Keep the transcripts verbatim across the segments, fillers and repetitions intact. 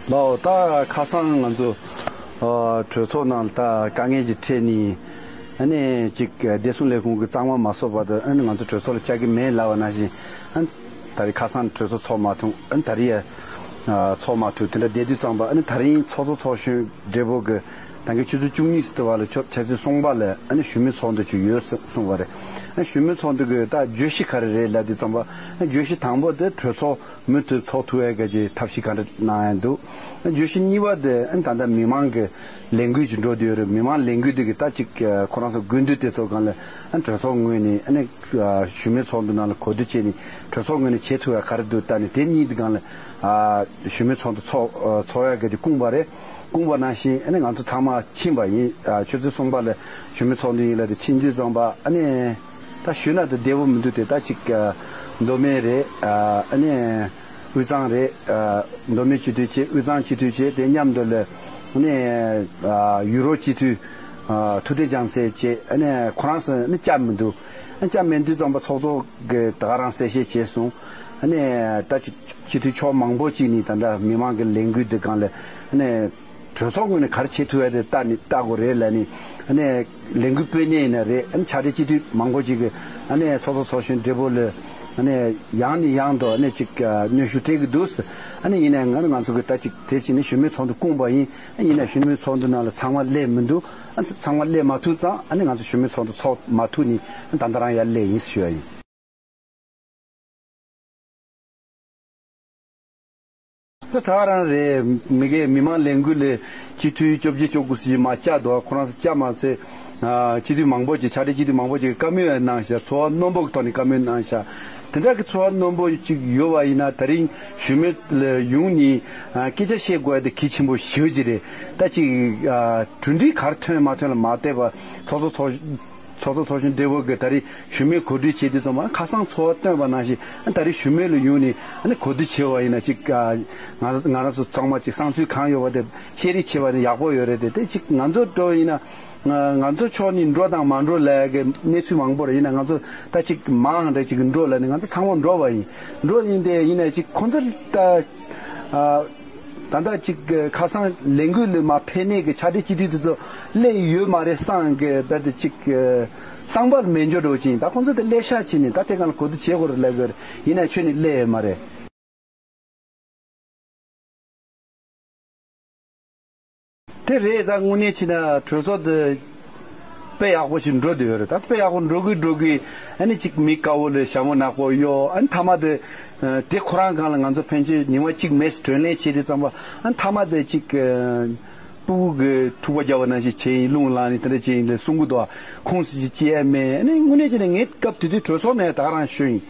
ལའོ། ད་ཁ་སང་ང་ཚོ་ཨ་གྲོས་ཚོགས་ནང་ལ་ད་དཀའ་ངལ་ཅིག་འཕྲད་ནས། ཨ་ནི་ཅིག་བདེ་སྲུང་ལས་ཁུངས་ཀྱི་གཙང་མ་མ་བཟོ་བར་དུ་ཨ་ནི་ང་ཚོ་གྲོས་ཚོགས་ལ་བཅར་གྱི་མེད་ལབ་པ་ནང་བཞིན། ཨ་ནི་ད་རེས་ཁ་སང་གྲོས་ཚོགས་ཚོགས་མ་ཐུབ། ཨ་ནི་ད་རེས་ཡ་ཨ་ཚོགས་མ་ཐུབ། དེ་འདྲ་བསྡད་དུས་ཙམ་པ། ཨ་ནི་ད་རིང་ཚོགས་གཙོ་ཚོགས་གཞོན་སྦྲེལ་པོ་གིས་ད་གིན་ཆུ་ཚོད་བཅུ་གཉིས་སུ་དུ་བ་ལ་ཆོ་ཆུ་ཚོད་གསུམ་པ་ལ་ཨ་ནི་གཞོན་མི་ཚོགས་འདུ་ཅིག་ཡོད་གསུངས་པ་རེད། ཨ་གཞོན་མི་ཚོགས་འདུ་གི་ད་བརྗོད་གཞི་ག་རེ་རེད་ལབ་དུས་ཙམ་པ། ཨ་བརྗོད་གཞི་དང་པོ་དེ་གྲོས་ཚོགས་མུ་མཐུད་ཚོགས་ཐུབ་ཡ་གི་ཐབས་ཤེས་ག་འདྲ་གནང་ཡ་འདུག། ཨ་བརྗོད་གཞི་གཉིས་པ་དེ་ཨ་ད་ལྟ་མི་མང་གི་ལས་འགུལ་ཅིག་འགྲོ་བསྡད་ཡོད་རེད། མི་མང་ལས་འགུལ་དེ་གི་ད་ཅིག་ཁོ་རང་ཚོ་དགོས་འདུན་དེ་ཚོ་སྒང་ལ་ཨ་གྲོས་ཚོགས་ངོས་ནས་ཨ་ནི་གཞོན་མི་ཚོགས་འདུ་ནང་ལ་གོ་བསྡུར་བྱས་ནས་གྲོས་ཚོགས་ངོས་ནས་བྱེད་ཐུབ་ཡ་ག་རེ་འདུག། ད་ནི་དེ་གཉིས་དེ་སྒང་ལ་ཨ་གཞོན་མི་ཚོགས་འདུ་ཚོགས་ཚོགས་ཡ་གི་དེ་བསྐུངས་པ་རེད། བསྐུངས་པ་ནང་བཞིན་ཨ་ནི་ང་ཚོ་ཚང་མ་ཕྱིན་པ་ཡིན། ཨ་ཆུ་ཚོད་གསུམ་པ་ལ་གཞོན་མི་ཚོགས་འདུ་ཡིན་ལབ་དེ་ཕྱིན་དུས་ཙམ་པ། ཨ་ནི་ད་ཞུས་ན་ད་བདེ་པོ་མི་འདུག་སྟེ། ད་ཅིག་ཨ་མདོ་སྨད་རེད། ཨ་ཨ་ནི་དབུས་གཙང་རེད། ཨ་མདོ་སྨད་སྤྱི་འཐུས་བྱས། དབུས་གཙང་སྤྱི་འཐུས་བྱས། དེ་མཉམ་དུ་ལ་ཨ་ནི་ཨ་ཡུ་རོབ་སྤྱི་འཐུས་ཨ་ཐུབ་བསྟན་རྒྱལ་མཚན་བྱས། ཨ་ནི་ཁོ་རང་ཚོ་ཨ་ནི་བཅར་མི་འདུག། ཨ་བཅར་མི་འདུག་ཙམ་པ་ཚོགས་གཙོ་གི་ད་ག་རང་གསལ་བཤད་བྱས་སོང་། ཨ་ནི་ད་ཅིག་སྤྱི་འཐུས་ཕྱོགས་མང་པོ་ཅིག་ནས་ད་ལྟ་མི་མང་གི་ལས་འགུལ་འདི་སྒང་ལ་ཨ་ནི་གྲོས་ཚོགས་ངོས་ནས་ག་རེ་བྱེད་ཐུབ་ཡ་དེ་ལྟ་ནས་ལྟ་དགོས་རེད་ལབ་ནས། ཨ་ནི་ལས་འགུལ་སྤེལ་མཁན་ཡིན་ན་རེད། ཨ་ནི་ཕྱག་སྦྲེལ་སྤྱི་འཐུས་མང་པོ་ཅིག་གིས་ཨ་ནི་ཚོགས་གཙོ་ཚོགས་གཞོན་སྦྲེལ་པོ་ལ་ཨ་ནི་ཡང་ནས་ཡང་དུ་ཨ་ནི་ཅིག་ཨ་གནོན་ཤུགས་སྤྲད་ཀྱི་འདུག། ཨ་ནི་ཡིན་ནའི་ང་ང་ཚོ་གི་ད་ཅིག་དེ་ཅིག་ནི་གཞོན་མི་ཚོགས་འདུ་བསྐུངས་པ་ཡིན། ཨ་ཡིན་ནའི་གཞོན་མི་ཚོགས་འདུ་ནང་ལ་ཚང་མ་སླེབས་མི་འདུག། ཨ་ཚང་མ་སླེབས་མ་ཐུབ་ཙང་ཨ་ནི་ང་ཚོ་གཞོན་མི་ཚོགས་འདུ་ཚོགས་མ་ཐུབ་ནས་ཨ་ད་ལྟ་རང་ཡར་སླེབས་ཡིན་ཞུ་ཡ་ཡིན། ད་ད་རང་རེད། མི་སྒེར་མི་མང་ལས་འགུལ་ལས་སྤྱི་འཐུས་བཅོ་བརྒྱད་བཅོ་དགུ་ཟིན་མ་བཅར་འདུག། ཁོ་རང་ཚོ་བཅར་མ་ཚད། ཨ་སྤྱི་འཐུས་མང་པོ་ཅིག། ཕྱག་སྦྲེལ་སྤྱི་འཐུས་མང་པོ་ཅིག་བཀའ་མོལ་གནང་ཤག། ཚོར་བ་རྣོན་པོ་གི་ཐོག་ནས་བཀའ་མོལ་གནང་ཤག། དེ་འདྲ་གི་ཚོར་བ་རྣོན་པོ་ཅིག་ཡོད་པ་ཡིན་ན། ད་རིང་གཞོན་མི་ལ་ཡོང་ནས་ཨ་སྐད་ཆ་བཤད་དགོས་ཡ་དེ་གལ་ཆེན་པོ་ཞེ་པོ་ཅིག་རེད། ད་ཅིག་ཨ་གྲུབ་འབྲས་ག་རེ་ཐོན་མ་ཐོན་ལ་མ་ལྟོས་པར་ཚོགས་གཙོ་ཚོགས་ཚོགས་གཙོ་ཚོགས་གཞོན་སྦྲེལ་པོ་གིས་ད་རེས་གཞོན་མིའི་གོ་སྒྲིག་བྱས་དུས་ཙམ་པ། ཁ་སང་ཚོར་བ་བཏོན་པ་ནང་བཞིན་ད་རེས་གཞོན་མི་ལ་ཡོང་ནས་ཨ་ནི་གོ་བསྡུར་བྱས་པ་ཡིན་ན། ཅིག་ང་ང་རང་ཚོ་ཚང་མ་ཅིག་བསམ་ཚུལ་གང་ཡོད་པ་དེ་བཤད་རེས་བྱས་པ་ནི་ཡག་པོ་ཡོད་རེད་དེ། དེ་ཅིག་ང་ཚོ་འདྲ་བོ་ཡིན་ན། ང་ང་ཚོ་ཕྱོགས་ནས་འགྲོ་དང་མ་འགྲོ་ལབ་ཀྱི་གནས་ཚུལ་མང་པོ་རེད། ཡིན་ན་ང་ཚོ་ད་ཅིག་མང་འདྲ་ཅིག་འགྲོ་ལབ་ནས་ང་ཚོ་ཚང་མ་འགྲོ་བ་ཡིན། འགྲོ་ཡིན་དེ་ཡིན་ན་ཅིག་ཁོང་ཚོ་ད། ཨ། ད་ལྟ་ཅིག་ཁ་སང་ལས་འགུལ་ལ་མ་ཕེབས་ནས་ཀྱི་ཕྱག་སྦྲེལ་སྤྱི་འཐུས་དེ་ཚོ་སླེབས་ཡོད་མ་རེད་བསམ་གི། རྦད་དེ་ཅིག་བསམ་པ་ལ་མེད་འགྱོ་འགྲོ་ཅིང་། ད་ཁོང་ཚོ་དེ་སླེབས་ཤག་བྱས་ནས་ད་དེ་གང་ལ་གོ་བསྡུར་བྱེད་དགོས་རེད་ལབ་དགོས་རེད། ཡིན་ན་ཁྱོན་ནས་སླེབས་ཡོད་མ་རེད། དེ་རེད། ད་དངོས་གནས་བྱས་ན་གྲོས་ཚོགས་འདི་དཔེ་ཡག་པོ་ཞིག་འགྲོ་བསྡད་ཡོད་རེད། ད་དཔེ་ཡག་པོ་འགྲོ་གི་འགྲོ་གི། ཨ་ནི་ཅིག་མི་དཀར་པོ་ལ་ཞྭ་མོ་ནག་པོ་གཡོགས། ཨ་ནི་མཐའ་མ་དེ་དེ་ཁོ་རང་སྒང་ལ་ང་ཚོ་ཕན་ཆད་ཉི་མ་གཅིག་མེད་ཙམ་གྲོས་གླེང་བྱས་དུས་ཙམ་པ། ཨ་ནི་མཐའ་མ་དེ་ཅིག་ཕྲུ་གུ་གི་འཁྲུག་པ་རྒྱག་པ་ནང་བཞིན་བྱས་ཡིན། རླུང་ལངས་ནས་དེ་འདྲ་བྱས་ཡིན་ལབ་གསུང་གི་འདུག། ཁུངས་ཤིག་ཅི་ཡང་མེད། ཨ་ནི་དངོས་གནས་བྱས་ན་ངས་སྐབས་དེ་དུས་གྲོས་ཚོགས་ནས་ད་ག་རང་ཞུས་ཡིན།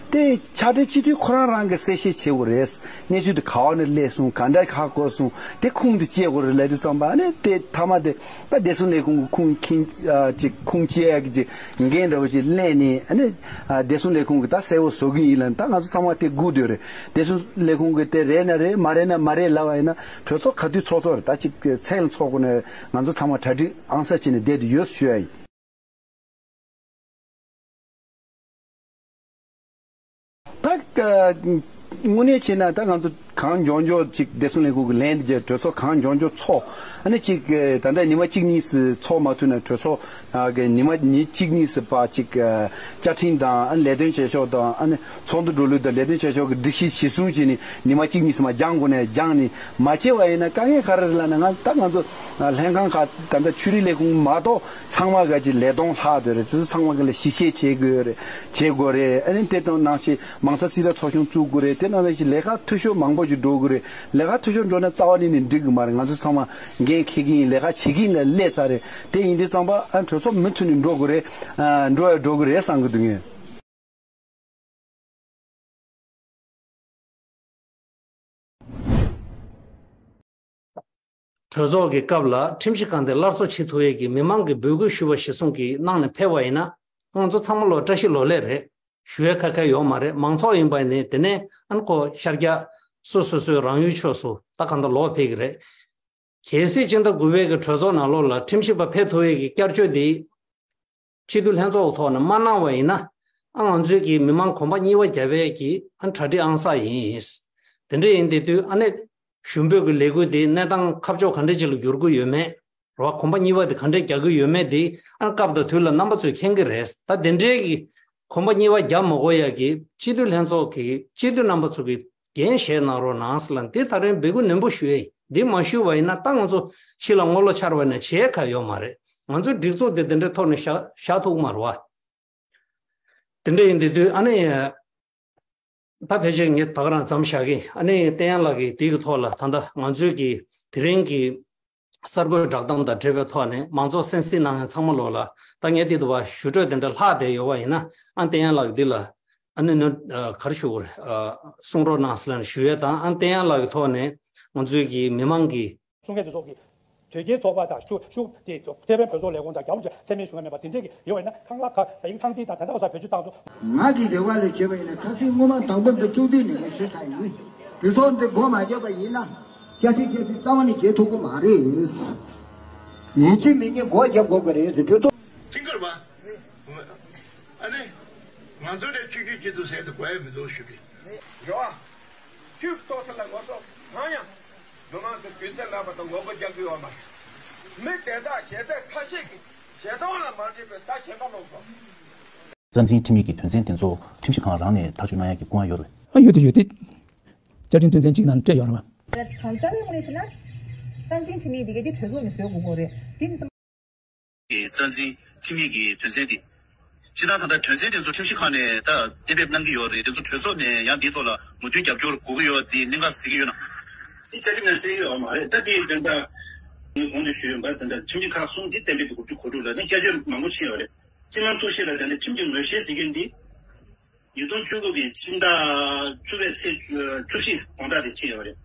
དེ་ཕྱག་སྦྲེལ་སྤྱི་འཐུས་ཁོ་རང་རང་གིས་གསལ་བཤད་བྱེད་དགོས་རེད། གནས་ཚུལ་དེ་ག་བ་ནས་སླེབས་སོང་། ག་འདྲ་ཧ་གོ་སོང་། དེ་ཁུངས་དེ་བཅད་དགོས་རེད་ལབ་དུས་ཙམ་པ། ཨ་ནི་དེ་མཐའ་མ་དེ་ད་བདེ་སྲུང་ལས་ཁུངས་ཀྱི་ཁུངས་འཁྱེར་ཨ་ཅིག་ཁུངས་བཅད་ཡག་གི་ཅིག་འགན་འདྲ་བོ་ཅིག་ལེན་ནས། ཨ་ནི་ཨ་བདེ་སྲུང་ལས་ཁུངས་ཀྱིས་ད་གསལ་བོ་བཟོ་གི་ཡིན་ལབ། ད་ང་ཚོ་ཚང་མ་དེ་སྒུག་སྡོད་རེད། བདེ་སྲུང་ལས་ཁུངས་ཀྱིས་དེ་རེད་ན་རེད། མ་རེད་ན་མ་རེད་ལབ་པ་ཡིན་ན། གྲོས་ཚོགས་ག་དུས་ཚོགས་ཚོགས་རེད། ད་ཅིག་མཚན་ལ་ཚོགས་དགོས་ནས་ང་ཚོ་ཚང་མ་གྲ་སྒྲིག་ཨང་གསར་བྱས་ནས་བསྡད་དུ་ཡོད་ཞུ་ཡ་ཡིན། ད་ཀ་དངོས་གནས་བྱས་ན་ད་ང་ཚོ་གང་མགྱོགས་མགྱོགས་ཅིག་བདེ་སྲུང་ལས་ཁུངས་ཀྱི་ལན་འདི་རྒྱབ། གྲོས་ཚོགས་གང་མགྱོགས་མགྱོགས་ཚོགས། ཨ་ནི་ཅིག་ད་ལྟ་ཉི་མ་གཅིག་གཉིས་སུ་ཚོགས་མ་ཐུབ་ན། གྲོས་ཚོགས་ཨ་གི་ཉི་མ་ཉིན་གཅིག་གཉིས་སུ་ཕར་ཅིག་བཅའ་ཁྲིམས་དང་། ཨ་ནི་ལས་དོན་བྱེད་ཕྱོགས་དང་། ཨ་ནི་ཚོགས་འདུ་འགྲོ་ལུགས་དང་ལས་དོན་བྱེད་ཕྱོགས་ཀྱི་སྒྲིག་གཞི་གཞིར་བཟུང་བྱས་ནས་ཉི་མ་གཅིག་གཉིས་སུ་མར་སྦྱང་དགོས་ནས་སྦྱངས་ནས་མ་བྱས་པ་ཡིན་ན་དཀའ་ངལ་ག་རེ་རེད་ལབ་ན། ང་ད་ང་ཚོ་ལྷན་ཁང་ཁག་ད་ལྟ་ཆོས་རིག་ལས་ཁུངས་མ་གཏོགས་ཚང་མ་ག་ཅིག་ལས་སྟངས་ལྷག་བསྡད་རེད། དེ་ཚོ་ཚང་མ་ག་ལ་ཞིབ་བཤེར་བྱེད་དགོས་རེད། བྱེད་དགོས་རེད། ཨ་ནི་དེ་དང་ནང་བཞིན་མང་གཙོ་རྩིས་རིག་ཚོགས་ཆུང་བཙུགས་དགོས་རེད། དེ་ནང་བཞིན་ལས་ཀ་འཐུས་ཤོར་མང་པོ་ཞིག་འགྲོ་དགོས་རེད། ལས་ཀ་འཐུས་ཤོར་འགྲོ་ན་རྩ་བ་ནས་ནས་འགྲིག་གི་མ་རེད། ང་ཚོ་ཚང་མ་འགན་འཁྱེར་གྱི་ཡིན། ལས་ཀ་བྱེད་ཀྱི་ཡིན་ལ་སླེབས་ཚར་རེད། དེ་ཡིན་དུས་ཙམ་པ་ཨ་གྲོས་ཚོགས་མུ་མཐུད་ནས་འགྲོ་དགོས་རེད། ཨ་འགྲོ་ཡ་འགྲོ་གི་རེད་བསམ་གི་འདུག་ངས། གྲོས་ཚོགས་ཀྱི་སྐབས་ལ་ཁྲིམས་ཞིབ་ཁང་དེ་སླར་གསོ་བྱེད་ཐུབ་ཡས་ཀྱི་མི་མང་གི་འབོད་སྐུལ་ཞུས་པ་གཞིར་བཟུང་གིས་གནང་ནས་ཕེབས་པ་ཡིན་ན། ང་ཚོ་ཚང་མ་ལོ་བཀྲ་ཤིས་ལོ་ལེགས་རེད། ཞུ་ཡས་ཁ་ཁ་ཡོད་མ་རེད། མང་ཚོགས་ཡིན་པ་ནས་དེ་ནས་ཨ་ནི་ཁོ་ཤར་རྒྱག་སོ་སོ་སོའི་རང་ཡུལ་ཕྱོགས་སུ་ད་གང་ལྟར་ལོག་ཕེབས་ཀྱི་རེད། གལ་སྲིད་སྤྱི་ཟླ་དགུ་པའི་གི་གྲོས་ཚོགས་ནང་ལོགས་ལ་ཁྲིམས་ཞིབ་པ་ཕེབས་ཐུབ་ཡས་ཀྱི་བསྐྱར་བཅོས་འདི་སྤྱི་འཐུས་ལྷན་ཚོགས་ཐོག་ནས་མ་གནང་བ་ཡིན་ན། ཨ་ང་ཚོས་ཀྱི་མི་མང་གོམ་པ་གཉིས་པ་རྒྱབ་ཡས་ཀྱི་ཨ་གྲ་སྒྲིག་ཨང་གསར་ཡིན། དེ་འདྲ་ཡིན་དེ་དུས་ཨ་ནི་ ཞུ་འབོད་ཀྱི་ལས་འགུལ་དེ་གནས་སྟངས་ཁ་ཕྱོགས་ག་འདྲ་ཅིག་ལ་འགྱུར་གྱི་ཡོད་མེད། རེད་བ། གོམ་པ་གཉིས་པ་དེ་ག་འདྲས་རྒྱག་གི་ཡོད་མེད་དེ་ཨ་སྐབས་དང་དུས་ལ་རྣམ་པ་ཚོས་མཁྱེན་གྱི་རེད། ད་དེ་འདྲའི་གི་གོམ་པ་གཉིས་པ་རྒྱག་མ་དགོས་ཡ་གི་སྤྱི་འཐུས་ལྷན་ཚོགས་ཀྱི་སྤྱི་འཐུས་རྣམ་པ་ཚོ་གི་འགན་བཞེས་གནང་རོགས་གནང་ཟེར་ལ། འདི་ད་རིང་འབོད་སྐུལ་ནན་པོ་ཞུ་ཡ་ཡིན། འདི་མ་ཞུས་པ་ཡིན་ན་ད་ང་ཚོ་ཕྱི་ལ་ངོ་ལོག་འཆར་བ་ནས་བྱེད་ཁ་ཡོད་མ་རེད། ང་ཚོའི་སྒྲིག་འཛུགས་དེ་དེ་འདྲའི་ཐོག་ནས་བཞག་བཞག་ཐུབ་ཀྱི་མ་རེད་བ། དེ་འདྲ་ཡིན་དུས་དུས་ཨ་ནི། ད་ཕལ་ཆེར་ངས་ད་ག་རང་མཚམས་བཞག་གི། ཨ་ནི་བསྟན་ཡར་ལགས་ཀྱིས་དེའི་ཐོག་ལ་ད་ལྟ་ང་ཚོའི་གི་དེ་རིང་གི་གསར་འགོད་བསྒྲགས་གཏམ་དང་འབྲེལ་བའི་ཐོག་ནས་མང་ཚོགས་གསན་གཟིགས་གནང་མཁན་ཚང་མ་ལོག་ལ་ད་ངས་དེ་དུ་བ་ཞུ་སྤྲོད་དེ་འདྲ་ལྷག་བསྡད་ཡོད་པ་ཡིན་ན། ཨ་བསྟན་ཡར་ལགས་ཀྱིས་འདི་ལ་ཨ་ནི་ནོ་ག་རེ་ཞུ་དགོས་རེད། གསུང་རོགས་གནང་ཟེར་ལབ་ནས་ཞུ་ཡས་དང་། ཨ་བསྟན་ཡར་ལགས་ཀྱི་ཐོག་ནས་ང་ཚོའི་གི་མི་མང་གི་གསུང་མཁན་དེ་ཚོ་གི་དོལ་རྒྱལ་ཚོགས་པ་དང་ཤུག་ཤུག་དེ་ཚོ་ཐེ་ཝན་བོད་ཚོགས་ལས་ཁུངས་དང་རྒྱ་ལོ་ཆ་སེ་མེད་ཞུ་མཁན་མེད་པ་དེ་འདྲས་ཀྱི་ཡོད་པ་ཡིན་ན། ཁང་གླ་ཁ་ཟ་ཡིག་ཚང་ཚིག་དང་ད་ལྟ་བ་ས་བེད་སྤྱོད་བཏང་ཚོ། ང་གི་རེ་བ་ལ་བྱས་པ་ཡིན་ན་ཁ་སང་སྔོན་མ་དང་པོ་འདི་བཙུགས་དུས་ནས་ཞུ་ཚར་ཡིན། གྲོས་ཚོགས་འདི་འགོ་མ་བརྒྱབ་པ་ཡིན་ན་བཅའ་ཁྲིམས་བཅའ་ཁྲིམས་རྩ་བ་ནས་བྱེད་ཐུབ་ཀྱི་མ་རེད། ཡིན་གཅིག་མིན་གཉིས་སྒོ་བརྒྱབ་དགོས་ཀྱི་རེད་ཟེར། གྲོས་ཚོགས། ཁྲིམས་འགལ་བ། ཨ་ནི། ང་ཚོ་ནས་ཆོས་བརྒྱུད་སྤྱི་ཚོགས་ཟེར་དུ་གོ་ཡ་མི་འདུག་ཞུ་གི། རེད་བ། ཆོས་ཀྱི་རྟོགས་ས་ལ་ངོ་སོ་གང་ཡང་མི་མང་གི་གུས་བརྩི་མེད་པ་དང་ངོ་རྒོལ་རྒྱག་གི་ཡོད་མ་རེད། མི་དེ་དག་གཞས་ཚད་ཁ་ཤས་ཀྱིས་ཞལ་གདམས་ལ་མ་འགྲིག་པའི་བརྡ་གཞན་པ་སློག་སོང་། རྩ་འཛིན་ཁྲིམས་ཡིག་གི་དོན་ཚན་དེ་ཚོ་ཁྲིམས་ཞིབ་ཁང་རང་ནས་ཐག་གཅོད་གནང་ཡ་གི་སྐུ་དབང་ཡོད་རེད། ཨ་ཡོད་དེ་ཡོད་དེ། བཅའ་ཁྲིམས་དོན་ཚན་གཅིག་ནང་སྤྲད་ཡོད་རེད་བ། གང་ལྟར་ཡོང་རེད་ཟེར་ན། རྩ་འཛིན་ཁྲིམས་ཡིག་འདི་གའི་འདི་གྲོས་ཚོགས་ནས་བཟོ་དགོས་ཀྱི་རེད། འདི་ནི་རྩ་འཛིན་ཁྲིམས་ཡིག་གི་དོན་ཚན་འདི། སྤྱིར་བཏང་ད་ལྟ་དོན་ཚན་དེ་ཚོ་ཁྲིམས་ཞིབ་ཁང་ནས་ད་གཏན་འབེབས་གནང་གི་ཡོད་རེད། དེ་ཚོ་གྲོས་ཚོགས་ནས་ཡང་འདིའི་ཐོག་ལ་མོས་མཐུན་རྒྱབ་སྐྱོར་དགོས་ཀྱི་ཡོད་དེ་གནད་འགག་གཟིགས་ཀྱི་ཡོད་ན། དེ་བཅའ་ཁྲིམས་ནང་གསལ་གྱི་ཡོད་མ་རེད། ད་དེ་ད་ལྟ་ངས་གོང་དུ་ཞུས་ཡོད་པ་ད་ལྟ་ཁྲིམས་ཞིབ་ཁག་གསུམ་དེ་གཏན་འབེབས་དེ་དགུ་བཅུ་གོ་དྲུག་ལ་ནི་བསྐྱར་བཅོས་མང་པོ་ཕྱིན་ཡོད་རེད། སྤྱི་དམངས་གཏུག་བཤེར་ལ་ད་ལྟ་ཁྲིམས་ཀྱི་ངོས་བཞེས་ཟེར་མཁན་འདི། ཉིས་སྟོང་བཅུ་དགུ་གི་ཕྱི་ཟླ་བཅུ་པའི་ཚེས་བཅུ་བཞི་དགོང་དག་དེ་ཕྱིན་ཡོད་རེད།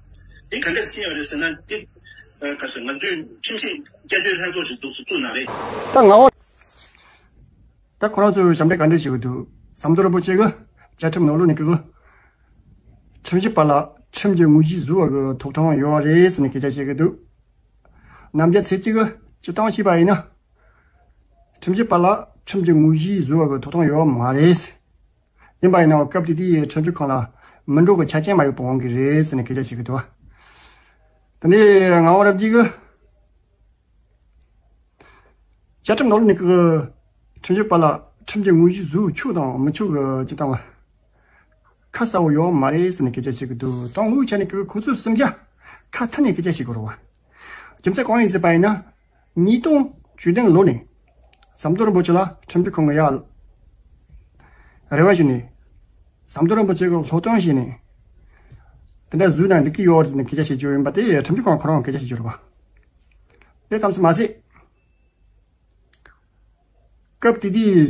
དེ་ག་འདྲ་ཕྱིན་ཡོད་རེད་ཟེར་ན་དེ། ཨ་ག་ཟེར་ང་ཚོའི་ཁྲིམས་ཞིབ་བསྐྱར་བཅོས་ལྷན་ཚོགས་ཤིག་འདུག་སེ་བཙུགས་གནང་རེད། ད་ང་འོ། ད་ཁོ་རང་ཚོས་ཞབས་འདྲེན་ག་འདྲ་བྱེད་ཀྱི་འདུག་ཟམ་གདོང་རིན་པོ་ཆེ་གིས་བཅའ་ཁྲིམས་ནང་ལོགས་ནས་ཀྱི་ཁྲིམས་ཞིབ་པ་ལ་ཁྲིམས་ཀྱི་དངོས་གཞི་བཟོ་བ་གི་ཐོབ་ཐང་ཡོད་རེད་ཟེར་ནས་སྐད་ཆ་བཤད་ཀྱི་འདུག་ནམ་རྒྱུན་ཚེ་གཅིག་གི་སྤྱིར་བཏང་བྱས་པ་ཡིན་ན། ཁྲིམས་ཞིབ་པ་ལ་ཁྲིམས་ཀྱི་དངོས་གཞི་བཟོ་བ་གི་ཐོབ་ཐང་ཡོད་མ་རེད། ཡིན་པ་ཡིན་ནའང་སྐབས་དེ་དུས་ཁྲིམས་ཞིབ་ཁང་ལ་མི་འགྲོ་གི་ཆ་རྐྱེན་མ་ཡོད་པ་འོང་གི་རེད་ཟེར་ནས་སྐད་ཆ་བཤད་ཀྱི་འདུག་དེ་ནས་ངག་དབང་རབ་རྒྱས་ཀྱིས་བཅའ་ཁྲིམས་ནང་ལ་ནི་ཁྲིམས་ཞིབ་པ་ལ་ཁྲིམས་ཀྱི་དངོས་གཞི་བཟོ་ཆོག་དང་མི་ཆོག་གི་སྤྱིར་བཏང་བ་ཁ་གསལ་བོ་ཡོད་མ་རེད་ཟེར་ནས་སྐད་ཆ་བཤད་ཀྱི་འདུག་དང་དངོས་ཆ་ནས་ཁོ་ཚོས་སེམས་ཆ་ཁ་མཐུན་ནས་སྐད་ཆ་བཤད་དགོས་རེད་བ། རྒྱུ་མཚན་གང་ཡིན་ཟེར་བ་ཡིན་ན། ཉིས་སྟོང་བཅུ་བདུན་ལོ་ནས་ཟམ་གདོང་རིན་པོ་ཆེ་ལ་ཁྲིམས་ཞིབ་ཁང་གི་ཡ་རེ་བ་ཞུས་ནས། ཟམ་གདོང་རིན་པོ་ཆེ་གི་སློབ་སྟོན་བྱས་ནས། དེ་འདྲ་བཟོས་ན་འགྲིག་གི་ཡོད་རེད་ཟེར་ནས་སྐད་ཆ་བཤད་རྒྱུ་ཡིན་པ་དེ་ཁྲིམས་ཞིབ་ཁང་ཁོ་རང་སྐད་ཆ་བཤད་རྒྱུ་རེད་བ། དེ་ཙམ་ཞིག་མ་ཟད། སྐབས་དེ་དུས་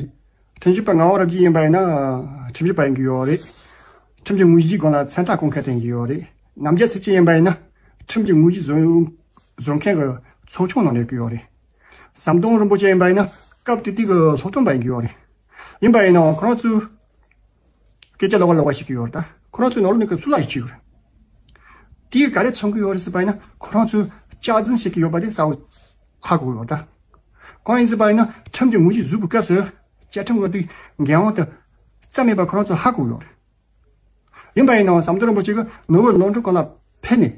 ཁྲིམས་ཞིབ་པ་ངག་དབང་རབ་རྒྱས་ཡིན་པ་ཡིན་ན་ཁྲིམས་ཞིབ་པ་ཡིན་གྱི་ཡོད་རེད། ཁྲིམས་ཀྱི་དངོས་གཞིའི་སྒང་ལ་མཚན་རྟགས་བཀོད་མཁན་དེ་ཡིན་གྱི་ཡོད་རེད། ནམ་རྒྱུན་ཚེ་སྐྱིད་ཡིན་པ་ཡིན་ན་ཁྲིམས་ཀྱི་དངོས་གཞི་བཟོ་བཟོ་མཁན་གྱི་ཚོགས་ཆུང་ནང་ལས་ཀྱི་ཡོད་རེད། ཟམ་གདོང་རིན་པོ་ཆེ་ཡིན་པ་ཡིན་ན་སྐབས་དེ་དུས་ཀྱི་སློབ་སྟོན་པ་ཡིན་གྱི་ཡོད་རེད། ཡིན་པ་ཡིན་ནའང་ཁོ་རང་ཚོས་སྐད་ཆ་ལོག་པ་ལོག་པ་བཤད་ཀྱི་ཡོད་རེད་ད། ཁོ་རང་ཚོའི་ནང་ལོགས་ནས་ཀྱི་སུ་ལ་ཡིད་ཆེས་ཡོད་རེད། དེས་ག་རེ་མཚོན་གྱི་ཡོད་རེད་ཟེར་བ་ཡིན་ན་ཁོ་རང་ཚོས་སྐྱག་རྫུན་བཤད་ཀྱི་ཡོད་པ་དེ་གསལ་བོ་ཧ་གོ་གི་ཡོད་རེད་ད། གང་ཡིན་ཟེར་བ་ཡིན་ན་ཁྲིམས་ཀྱི་དངོས་གཞི་བཟོས་པའི་སྐབས་སུ་བཅའ་ཁྲིམས་འོག་ཏུ་འགན་དབང་དུ་རྩ་མེད་པ་ཁོ་རང་ཚོས་ཧ་གོ་གི་ཡོད་རེད། ཡིན་པ་ཡིན་ནའང་ཟམ་གདོང་རིན་པོ་ཆེ་གིས་ནོར་བུ་ལུང་འདྲེན་ཁང་ལ་ཕེབས་ནས།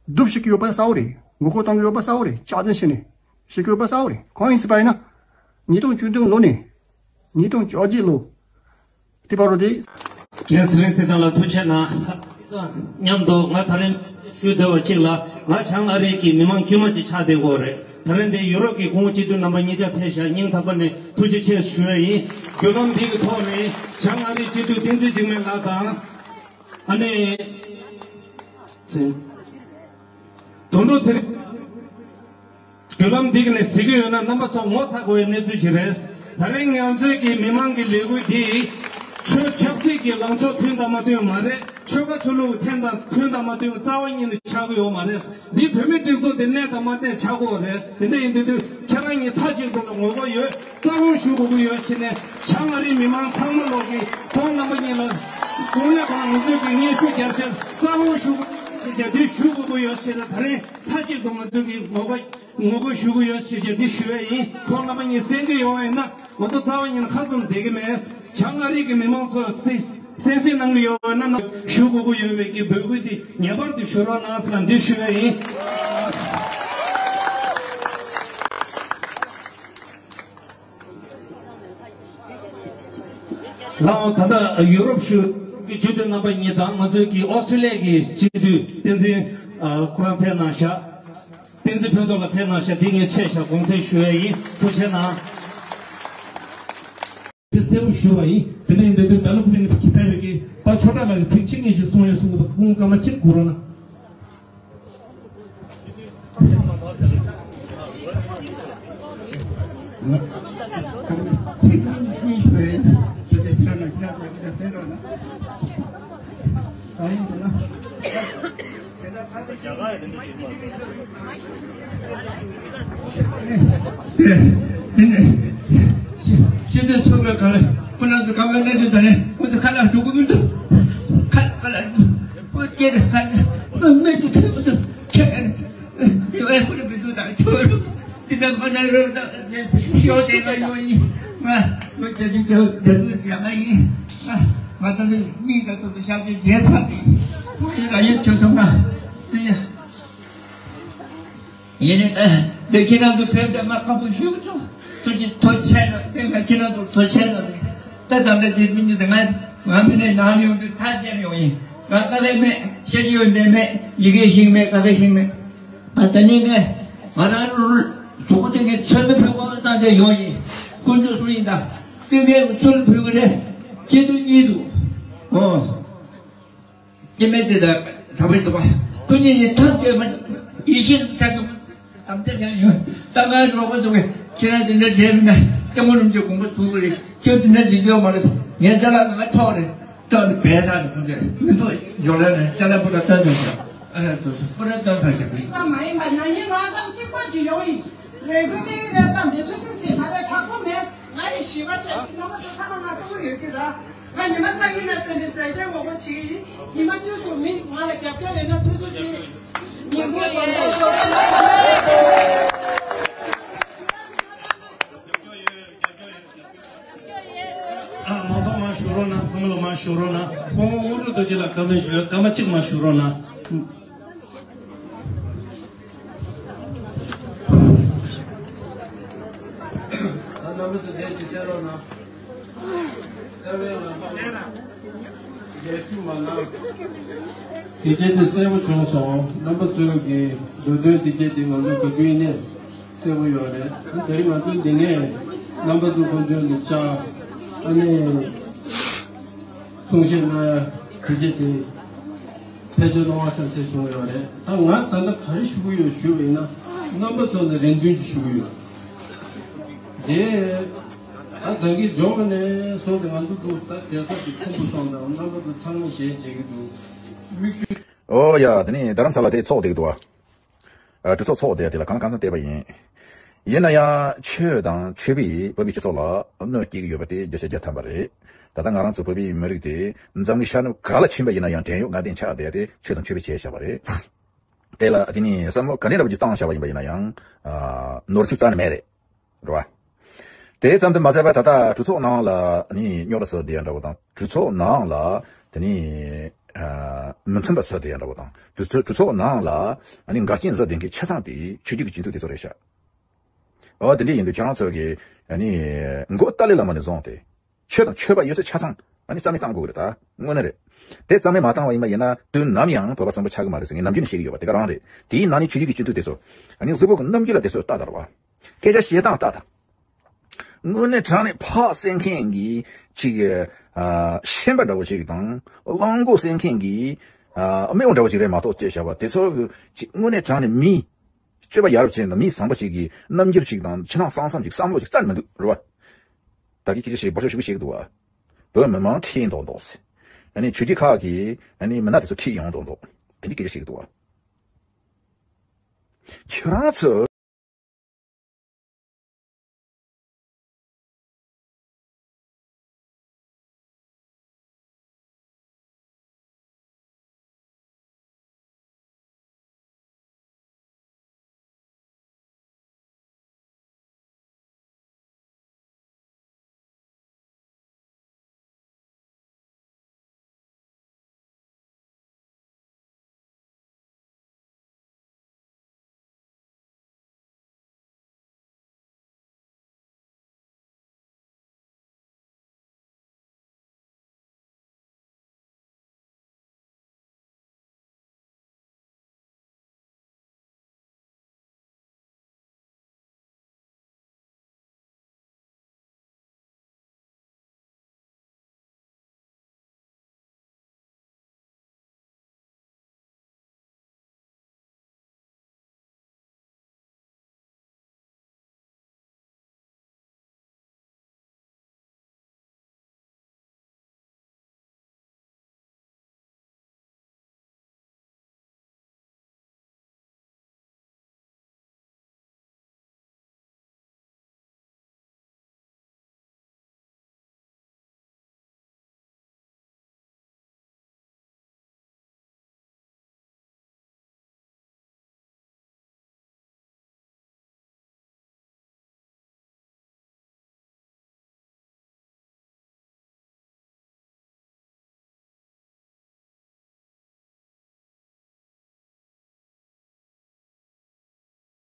སྡུག་བཤད་ཀྱི་ཡོད་པ་གསལ་བོ་རེད། ངོ་རྒོལ་གཏོང་གི་ཡོད་པ་གསལ་བོ་རེད། སྐྱག་རྫུན་བཤད་ནས་བཤད་ཀྱི་ཡོད་པ་གསལ་བོ་རེད། གང་ཡིན་ཟེར་བ་ཡིན་ན། ཉིས་སྟོང་བཅུ་བདུན་ལོ་ནས་ཉིས་སྟོང་བཅོ་བརྒྱད་ལོ་དེ་བར་དུ་དེ། རྒན་ཚེ་རིང་སྲིད་ཐར་ལགས་ཐུགས་རྗེ་གནང་། མཉམ་དུ་ང་ད་རིང་ཞུ་འདོད་པ་གཅིག་ལ་ང་བྱང་ཨ་རི་གི་མི་མང་དཀྱུས་མ་ཅིག་ཆགས་བསྡད་ཡོད་རེད། ད་རིང་འདི་ཡུ་རོབ་ཀྱི་སྐུ་ངོ་སྤྱི་འཐུས་རྣམ་པ་གཉིས་ཆ་ཕེབས་ཤག་སྙིང་ཐག་པ་ནས་ཐུགས་རྗེ་ཆེ་ཞུ་ཡ་ཡིན། བརྒྱུད་ལམ་འདི་གི་ཐོག་ནས་བྱང་ཨ་རིའི་སྤྱི་འཐུས་བསྟན་འཛིན་འཇིགས་མེད་ལགས་དང་། ཨ་ནི། དོན་གྲུབ་ཚེ་རིང་། བརྒྱུད་ལམ་འདི་ག་ནས་གཟིགས་ཀྱི་ཡོད་ན་རྣམ་པ་ཚོ་ངོ་ཚ་དགོས་པའི་གནས་ཚུལ་ཅིག་རེད། ད་རིང་ང་ཚོའི་གི་མི་མང་གི་ལས་འགུལ་འདི་ཆོས་ཆབ་སྲིད་ཀྱི་ལངས་ཕྱོགས་མཐུན་དང་མ་མཐུན་མ་རེད། ཆོལ་ཁ་ཆོས་ལུགས་མཐུན་དང་མཐུན་དང་མ་མཐུན་རྩ་བ་ཉིད་ནས་ཆགས་ཀྱི་ཡོད་མ་རེད། འདི་བོད་མིའི་སྒྲིག་འཛུགས་འདི་གནས་དང་མ་གནས་ཆགས་ཀྱི་ཡོད་རེད། དེ་འདྲ་ཡིན་དུས་དུས་ཁྱེད་རང་གཉིས་མཐའ་གཅིག་ཏུ་ལ་ངོ་རྒོལ་ཡོད། བཙན་དབང་ཞུ་དགོས་ཀྱི་ཡོད་ཟེར་ནས་བྱང་ཨ་རིའི་མི་མང་ཚང་མ་ལོག་གིས་ཁོང་རྣམ་པ་གཉིས་ལ་དགུང་ལོ་གང་ང་ཚོས་ཀྱི་སྙན་ཞུ་རྒྱབ་ཕྱིར་བཙན་དབང་ཞུ་དགོས་ཟེར་བྱས་འདི་ཞུ་དགོས་ཀྱི་ཡོད་ཟེར་ནས་ད་རིང་མཐའ་གཅིག་ཏུ་ང་ཚོས་ཀྱི་ངོ་རྒོལ་ངོ་རྒོལ་ཞུ་གི་ཡོད་ཟེར་བྱས་འདི་ཞུ་ཡ་ཡིན། ཁོང་རྣམ་པ་གཉིས་གསན་གྱི་ཡོད་པ་ཡིན་ན་ང་ཚོ་རྩ་བ་ཉིད་ནས་ཁ་བཙུམ་བསྡད་ཀྱི་མེད། བྱང་ཨ་རི་གི་མི་མང་ཚོ་སྲིད། གསན་གཟིགས་གནང་གི་ཡོད་པ་ན་ཞུ་དགོས་ཀྱི་ཡོད་པའི་གི་འབོད་སྐུལ་དེ་ངེས་པར་དུ་ཞུ་རོགས་གནང་ཟེར་ལ་འདི་ཞུ་བ་ཡིན། ལགས་ད་ལྟ་ཡུ་རོབ་ཞུ་གི་སྤྱི་འཐུས་རྣམ་པ་གཉིས་དང་ང་ཚོའི་གི་ཨོ་སི་ཀྲི་ལི་ཡ་གི་སྤྱི་འཐུས་བསྟན་འཛིན་ཁོ་རང་ཕེབས་གནང་ཤག་བསྟན་འཛིན་ཕུན་ཚོགས་ལགས་ཕེབས་གནང་ཤག་འདི་ངས་ཆེད་བཞག་དགོངས་སེལ་ཞུ་བ་ཡིན། ཐུགས་རྗེ་གནང་། དེ་གསལ་པོ་ཞུ་བ་ཡིན། དེ་ནས་འདི་དུས་ད་ལོ་ཕུ་མི་ཁྱི་ཕལ་བའི་གི་ད་ཆོས་གྲགས་ལགས་ཀྱི་ཚིག་གཅིག་གཉིས་ཤིག་གསུང་ཡོད་གསུང་གི་འདུག་ཁོང་སྐར་མ་གཅིག་སྒུག་རོགས་གནང་། ཚིག་གཉིས་ཤིག་ཡིན། དེ་དེ་ཆ་ན་ཁྱི་ལགས་ཀྱིས་གསན་རོགས་གནང་། ད་ཡིན་ཟེར་ན། ཤེས་ལྡན་ཚོགས་པའི་ག་ལ་ཁོ་རང་ཚོ་ག་ལ་གནས་དུས་ད་ནས་ཁོ་ཚོ་ཁ་ལག་འགྲོ་གི་མི་འདུག་ཁ་ཁ་ལག་ཁོ་སྐྱེ་རེ་ཁ་ལག་མི་མེད་དུ་ཐོན་མི་འདུག་ཁྱེད་ཡོད་ཁོ་རེ་མི་འདུག་ད་ཁྱོད་འདི་ལྟར་མ་ན་རོ་ད་ཤོག་དེ་ལ་ཡོང་ཡིན། ང་ཁྱོད་རྒྱ་ཆེན་རྒྱ་རྒྱ་ཆེན་རྒྱ་མ་ཡིན། ང་ང་ད་ནི་མིག་ད་ཏོ་ཏོ་ཤག་ཅེས་བྱས་ཚར་ཏེ་ཁོ་ཡིན་ལ་ཡིན་ཁྱོད་ཚོ་ང་དེ་ཡ། ཡིན་ནའི་ད་འདི་ཁྱེད་རང་ཚོ་ཕེབས་ཏེ་མ་ཁག་པོ་ཞུ་ཆོག་ཐུགས་རྗེ་ཐུགས་རྗེ་ཆེ་ལ་སེམས་ལ་ཁྱེད་རང་ཚོ་ཐུགས་རྗེ་ཆེ་ལ་རེད། ད་ད་ལྟ་དེ་མི་ཉིད་དེ་ང་ང་མི་ནས་ནང་ཡོང་དུས་ཐག་བཅད་ཡོང་ཡིན། ང་ཀ་ལས་མེད་བཤད་ཡོད་འདི་མེད་ཡི་གེ་ཞིག་མེད་ཀ་ཁ་ཞིག་མེད། ང་ད་ནི་ངས་ང་རང་གཟུགས་པོ་དེ་ངས་ཚོད་མི་ཕོད་པ་བསམ་བྱས་ཡོང་ཡིན། དཀོན་མཆོག་གསུམ་ཡིན་ད་དེ་ངས་ཚོད་མི་ཕོད་པ་རེད། སྐྱིད་སྡུག་གཉིས་འདུག་ཨོ། སྐྱེ་མེད་དེ་དག་དག་པའི་འདུག་པ། སྐུ་ཉིད་ནི་ཐབས་སྐྱོ་མ་ཡིད་བཞིན་ཚ་གི་དམ་བཅའ་ཡང་ཡོད། ད་ང་རོགས་པ་འདུག་གས་ཁྱེད་རང་དེ་འདྲ་བྱས་མིན་ན་སྐྱེ་བོ་རིན་པོ་ཆེ་དགོངས་པ་ཐུག་གི་རེད། ཁྱོད་དེ་འདྲ་བྱེད་རྒྱུ་མ་རེད། ངའི་ཅ་ལག་ང་ཐོག་རེད། སྟོན་ནི་བས་ས་ནི་ཁོང་ཚོས་མི་འདུག་ཡོ་ལེ་ནས་ཅ་ལག་པུ་ར་སྟོན་ཐུབ་ཤག་ཨ་རེ་ཚོ་པུ་ར་སྟོན་ཐུབ་ཤག་གི་ད་མ་ཡིན་པ་ན་ཡིན་ང་དང་གཅིག་པ་ཞིག་ཡོང་ཡིན། རེ་སྐུལ་དེ་རེ་བསམ་དེ་ཚོ་ཅི་སྲིད་མ་རེད་ཁག་པོ་མེད། ང་ཡི་ཞི་བ་བྱས་རྣམ་པ་ཚོ་ཚང་མ་ང་ལྟ་བུ་ཡོད་ཀྱི་ར། ང་ཉི་མ་སང་ཉིན་ལ་སེམས་པའི་ཟས་བཅད་ངོ་རྒོལ་བྱེད་ཀྱི་ཡིན། ཉི་མ་བཅུ་དྲུག་མི་ང་ལ་རྒྱབ་སྐྱོར་ཡོད་ན་ཐུགས་རྗེ་ཆེ། ཉིན་གུང་དགོང་དག་ཤོག་ཁག་ལ་ཕ་ལ་ཨ་མང་ཚོགས་མང་ཞུ་རོགས་གནང་། ཚང་མ་ལ་མང་ཞུ་རོགས་གནང་། ཁོང་དབང་སྒྲུབ་རྡོ་རྗེ་ལ་བཀའ་མོལ་ཞུ་ཡོད། སྐར་མ་གཅིག་མང་ཞུ་རོགས་གནང་། ད་རྣམ་པ་ཚོ་དེ་ཅིག་གསན་རོགས་གནང་། གསན་པའི་ངང་ལ་ལས་ཤུགས་མ་ལངས། དེ་རྗེས་དེ་གསལ་པོ་བྱུང་སོང་། རྣམ་པ་ཚོའི་གི་མདོ་དོན་དེ་རྗེས་དེ་ང་ཚོ་ག་དུས་ནས་གསལ་པོ་ཡོད་རེད། ཨ་དེ་རིང་ང་ཚོ་འདི་ནས་རྣམ་པ་ཚོ་ཁོང་ཚོའི་གི་ལྕགས་ཨ་ནི་གསུང་བཤད་གནང་ཡ་དེ་རྗེས་དེ། ཕལ་ཆེར་གནང་བ་བསམ་འཆར་བྱུང་ཡོད་རེད། ད་ང་ད་ལྟ་ག་རེ་ཞུ་གི་ཡོད་ཞུ་བ་ཡིན་ན། རྣམ་པ་ཚོ་ལ་རེ་འདུན་ཅིག་ཞུ་གི་ཡོད། དེ་ད་ད་གིན་འཇོག་གི་ནས་སོང་སྟེ་ང་ཚོ་འདུག་ད་རྒྱལ་ས་ཅིག་ཁོམ་དུ་སོང་དང་རྣམ་པ་ཚོ་ཚང་མ་ཞལ་མཇལ་གི་འདུག་མིག་ཆུ། ཨོ་ཡ། དེ་ནི་རྡ་རམ་ས་ལ་དེ་ཚོགས་བསྡད་ཀྱི་འདུག་བ། ཨ་གྲོས་ཚོགས་ཚོགས་བསྡད་དེ་ལ་གང་གང་བལྟས་པ་ཡིན། ཡིན་ན་ཡང་ཆོས་དང་ཆོས་པས་བོད་པའི་སྤྱི་ཚོགས་ལ་གནོད་སྐྱེལ་གྱི་ཡོད་པ་དེ་བརྗོད་བྱ་བརྒྱ་ཐམ་པ་རེད། ད་ལྟ་ང་རང་ཚོ་བོད་པའི་མི་རིགས་དེ་འཛམ་གླིང་ཤར་ནུབ་ག་ལ་ཕྱིན་པ་ཡིན་ན་ཡང་བྲན་གཡོག་ངན་བསྟེན་ཆགས་བསྡད་དེ་ཆོས་དང་ཆོས་པས་བྱས་བཞག་པ་རེད། དེ་ལ་དེ་ནི་བསམ་བློ་ག་འདྲ་འདྲ་པོ་ཅིག་བཏང་བཞག་པ་ཡིན་པ་ཡིན་ན་ཡང་ཨ་ནོར་འཁྲུལ་རྩ་ནས་མེད་རེད། རེད་བ། དེ་ཙམ་དུ་མ་ཟད་པར་ད་ལྟ་གྲོས་ཚོགས་ནང་ལ་ནི་རྙོག་དྲ་བཟོ་བསྡད་ཡ་འདྲ་བོ་དང་གྲོས་ཚོགས་ནང་ལ་དེ་ནི་ཨ་མི་མཐུན་པ་བཟོ་བསྡད་ཡ་འདྲ་བོ་དང་གྲོས་ཚོགས་གྲོས་ཚོགས་ནང་ལ་ནི་འགལ་རྐྱེན་བཟོ་བསྡད་མཁན་ཆ་ཚང་དེ་ཆོས་བརྒྱུད་ཀྱི་སྤྱི་འཐུས་དེ་ཚོ་རེད་ཤག་ཨོ་དེ་འདྲ་ཡིན་དུས་ཁྱེད་རང་ཚོ་གི་ནི་མགོ་ཏཱ་ལའི་བླ་མ་ནས་བཟུང་སྟེ་ཆོས་དང་ཆོས་པ་ཡོད་ཚད་ཆ་ཚང་ནི་རྩ་མེད་བཏང་དགོས་ཀྱི་རེད། ད་དངོས་གནས་རེད། དེ་རྩ་མེད་མ་བཏང་བ་ཡིན་པ་ཡིན་ན་དུས་ནམ་ཡང་བོད་པ་བཟང་པོ་ཆགས་ཀྱི་མ་རེད་ཟེར་ངས་ནམ་རྒྱུན་ནས་བཤད་ཀྱི་ཡོད་པ་དེ་ག་རང་རེད། དེའི་ནང་ནས་ཆོས་བརྒྱུད་ཀྱི་སྤྱི་འཐུས་དེ་ཚོ་ཨ་ནི་གཟུགས་པོ་གི་རྣམ་འགྱུར་ལ་དེ་ཚོ་ལྟ་དང་རེད་བ། སྐད་ཆ་བཤད་སྟངས་ལྟ་དང་། དངོས་གནས་དྲང་གནས་ཕག་བསད་མཁན་གྱི་ཅིག་ཨ་ཤན་པ་འདྲ་བོ་ཅིག་དང་གླང་མགོ་བསད་མཁན་གྱི་ཨ་སྨེ་བོ་འདྲ་བོ་ཅིག་རེད་མ་གཏོགས་ཅེས་བྱ་བ་དེ་ཚོ་ཅིག་དངོས་གནས་དྲང་གནས་མི་སྤྱོད་པ་ཡ་རབས་ཅན་དང་མི་བཟང་པོ་ཅིག་གི་རྣམ་འགྱུར་ཅིག་དང་ཕྱི་ནང་གསང་གསུམ་ཅིག་བསམ་བློ་ཅིག་རྩ་ནས་མི་འདུག་རེད་བ། ད་གི་སྐད་ཆ་ཞིག་འབོར་ཤོག་ཞུ་གི་ཞིག་འདུག་བ། བོད་མི་མང་ཁྲིད་མདོག་མདོག་ཟེར། ཨ་ནི་ཆོས་བརྒྱུད་ཁག་གི་ཨ་ནི་མི་སྣ་དེ་ཚོ་ཁྲིད་ཡོང་མདོག་མདོག་དེ་འདྲའི་སྐད་ཆ་ཞིག་འདུག་བ། ཁྱེད་རང་ཚོ་